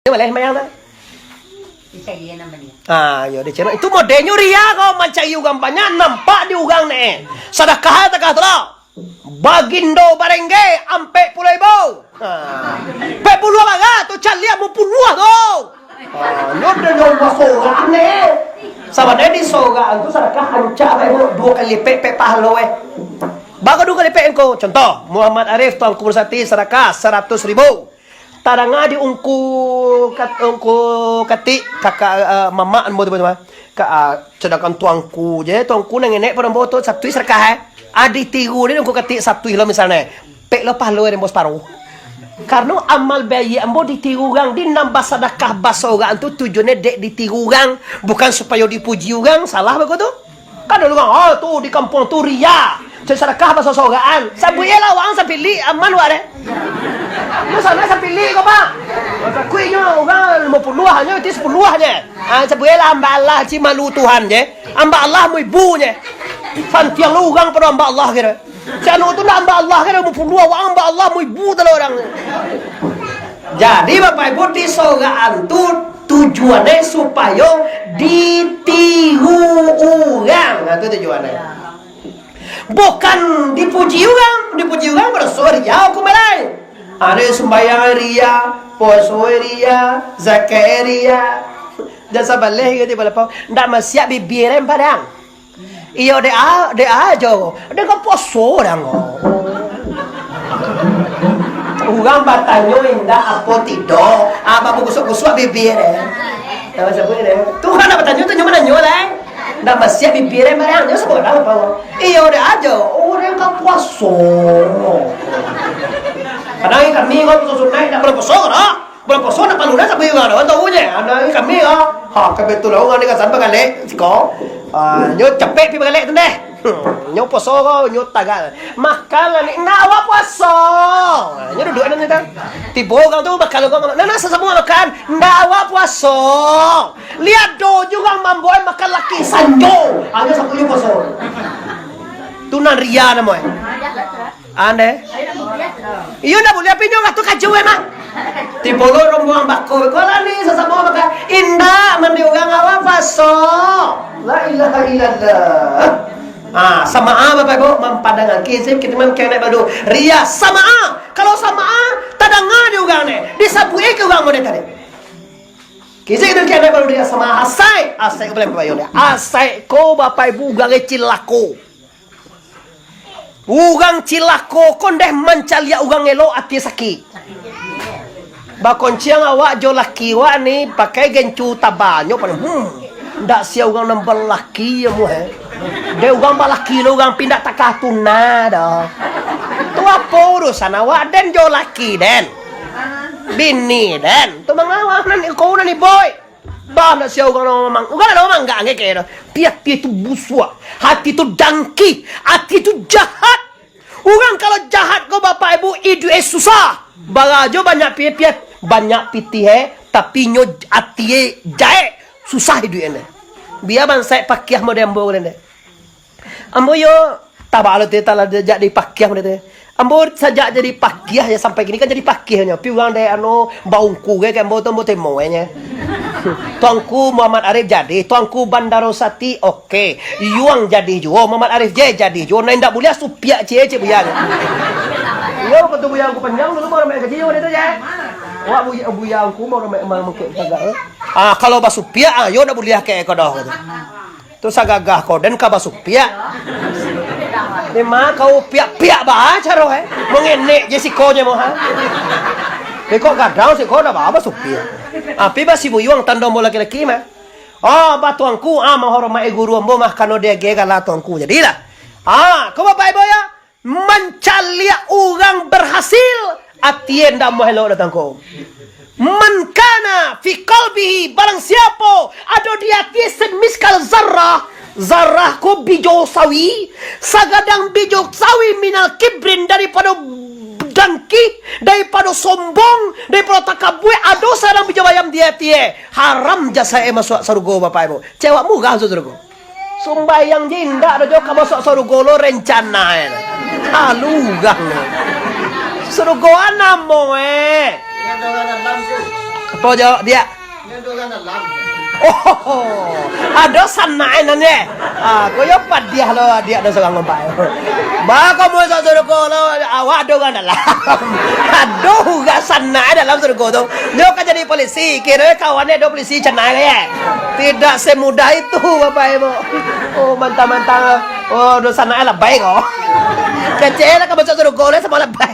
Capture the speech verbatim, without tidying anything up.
Baleh mayang tu. Dicari nan banyak. Ah, yo, dicari. Itu modelnyo ria ko, mancari urang banyak, nampak di urang ne. Sadakah, sadakah tu lah. Bagindo barengge, ampek puluah ribu. Ha. Ampek puluah bara tu, caliak ampek puluah tu. Ha, nyo dah nyo basorak ne. Sabananyo di sorakan tu sadakah rancak bae, duo kali lipek, pek pahalo, eh. Bako duo kali lipek engko. Contoh, Muhammad Arif, Tuanku Bersati, sadakah saratus ribu. Tadanga di ungku kat-, ungku katik, kakak, eh, mamak ambo tu, tu, tu. Ka, ah, sadangkan tuangku je, tuangku nan ngenek pado ambo tu, satuih sadakah, eh. Ah, ditiru ni ungku katik satuih lo misalnyo. Pek lo pahalo ambo saparo. Karano amal baiak ambo ditiru urang, di nan basadakah basorakan tu tujuannyo dek ditiru urang, bukan supayo dipuji urang, salah beko tu. Kan ado urang, "Oh, tu di kampuang tu ria. Cari sadakah basorakan." Sabuik lah, urang sapilik, aman wak deh. Di sana sapilik ko, Pak. Takuik nyo urang limo puluah nyo, itu sapuluah nyo. Ah, sabuik lah, hamba Allah, ci malu Tuhan je. Hamba Allah, muibu je. Santiang lo urang pado hamba Allah kiro. Si anu tu ndak hamba Allah kiro, limo puluah, wak hamba Allah, muibu talo urang. Jadi, Bapak Ibu, di sorakan tu tujuannyo supayo ditiru urang. Nah, tu tujuannyo. Bukan dipuji urang, dipuji urang baraso ria hukum lain. Ado sumbayang ria, puaso ria, zakat ria. Jan sabaleh kito balapau, ndak masiak bibia den padang. Iyo, dek a-, dek ajo. Dek ka puaso dang ko. Urang batanyo indak apo tidak. Ah, bakusuak-kusuak bibia deh. Nama sabuik deh. Tu urang nak batanyo, tanyo mananyo lah, eh. Ndak masiak bibia deh, barang nyo sabuik dang apo. Iyo, dek ajo. Oh, dek ka puaso. Kadang kami ko puaso sunaik, ndak pernah puaso ko, dah. Bulan puaso nak palu dah sampai urang dah, tahu je. Anak ni kami ah. Ha, kebetulan urang ni kasan bagalek siko. Ah, nyo capek pi bagalek tu deh. Hmm, nyo puaso ko, nyo tagak. Makan lah ni, ndak awak puaso. Ha, nyo duduk anak ni dah. Tibo urang tu bakal urang, "Nah, nah, sasamo makan." "Ndak awak puaso." Lihat do juga urang mambuat makan laki sanjo. Ha, nyo sabuik nyo puaso. Tu nan ria namo eh. Ande. Iyo ndak buliah, tapi nyo ngatu kajo emang. Tibo lo rombongan bako, ko lah ni sasamo bako. Indak, mandi urang awak puaso. La ilaha illallah. Ah, samaa Bapak Ibu, mampandang kizib, kito mangkenek badu. Ria samaa. Kalau samaa, tadanga di urang ni. Disabuik ka urang model tadi. Kizib tu kenek badu ria samaa. Asai, asai ko boleh Bapak Ibu ni. Asai ko Bapak Ibu urang cilako. Urang cilako ko ndeh mancaliak urang elok, ati sakik. Bakonciang awak jo laki wak ni pakai gencu taba nyo pado, hmm, ndak sia urang nan balaki amuah, eh. Dek urang balaki lo urang pindah takah tuna doh. Tu apo urusan awak den jo laki den? Bini den. Tu mangawak nan iko nan iboi. Bah, ndak sia urang namo mamang-, urang namo manggak angke kek tu. Tapi ati tu busuak, ati tu dangki, ati tu jahat. Urang kalau jahat ko, Bapak Ibu, iduik e susah. Barajo banyak pi-, pi-, banyak pitih e, tapi nyo ati e jaek, susah iduik e. Bia bansaik pakiah model ambo ko deh. Ambo yo, tabalo tu, talah diajak dipakiah model tu. Ambo sajak jadi pakiah yo sampai kini kan jadi pakiah nyo. Pi urang dek anu baungku ge, ambo tu ambo temo e nyo. Tuanku Muhammad Arif jadi, Tuanku Bandaro Sati, oke. Yuang jadi juo, Muhammad Arif je jadi juo. Nan indak buliah supiak cie, cek buya nyo. Iyo, wakatu buya angku panjang dulu baru main kaji model tu je. Wak buya, buya angku baru main, main mungkin tagak, eh. Ah, kalau basupiak, ah, yo ndak buliah kek ko doh, kata. Tu sagagah ko den ka basupiak. Memang kau piak-piak ba caro, eh. Mengenek je siko je mo, ha. Kok gadang siko ndak ba basupiak. Api basi buyuang tando mo laki-laki mah. Oh, ba tuanku, ah, menghormati guru ambo mah, kano diage gala tuanku. Jadilah. Ah, ko Bapak Ibu yo. Mancaliak urang berhasil, ati e ndak amuah elok datang ko. Man kana fi qalbihi, barang siapo ado di ati e semiskal zarrah, zarrah ko bijo sawi, sagadang bijo sawi minal kibrin daripado dangki, daripado sombong, daripado takabuik, ado sagadang bijo bayam di ati e, haram jasa e masuak sarugo, Bapak Ibu. Cewek murah masuak sarugo. Sumbayang je indak doh jo ka masuak sarugo lo rencana e. Alurang. Sarugo a namo e. Ko jo, diak. Oh, ado sanak e nan e. Ah, ko yo padiah lo, diak ado surang ngompak. Ba ko masuak surga lo, awak ado urang dalam. Ado urang sanak e dalam surga tu. Nyo ka jadi polisi, kiro kawan e ado polisi canai e. Tidak semudah itu, Bapak Ibu. Oh, mantang-mantang. Oh, dosa nak labai ko. Kecil lah ka masuak surga lah samo labai.